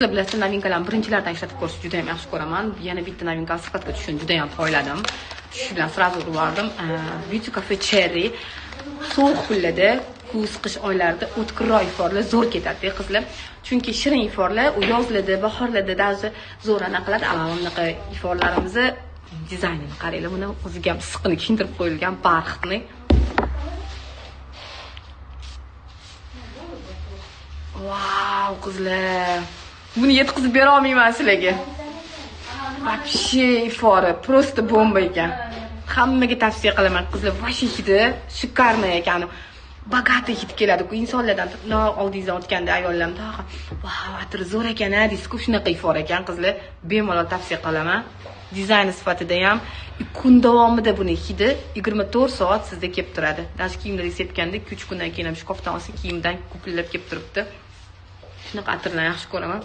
Bilasizlar, новинка larni birinchilardan ishlatib ko'rishni juda ham yaxshi ko'raman. Yana bitta новинка sifatga tushishini juda ham poyladim. Shu bilan сразу urib yubordim. Beauty Cafe Cherry. Sovuq kunlarda, kuz, qish oylarida o'tkirroq iforlar zo'r ketadi, qizlar. Chunki shirin iforlar u yozlarda, bahorlarda даже zo'r anaqa qiladi. Ana bunaqa iforlarimizni dizaynini qaranglar. Buni o'ziga ham issiqqina kiyintirib qo'yilgan бархатный. Vau, qizlar. Buni yetkazib bera olmayman sizlarga. Вообще ifori просто bomba ekan. Hammaga tavsiya qilaman, qizlar. Вообще hidi шикарный ekan. Богатый hid keladi-ku insonlardan. No, oldingizdan o'tganda ayollar tag'a, "Vau, atri zo'r ekan" a deysiz-ku, shunaqa ifor ekan, qizlar. Bemalol tavsiya qilaman. Dizayni sifatida ham kun davomida buni hidi 24 soat sizda kelib turadi. Даже kiyimlarga sepganda 2-3 kundan keyin ham shkafdan olsa, kiyimdan kupillab kelib turibdi. Shunaqa atirlarni yaxshi ko'raman.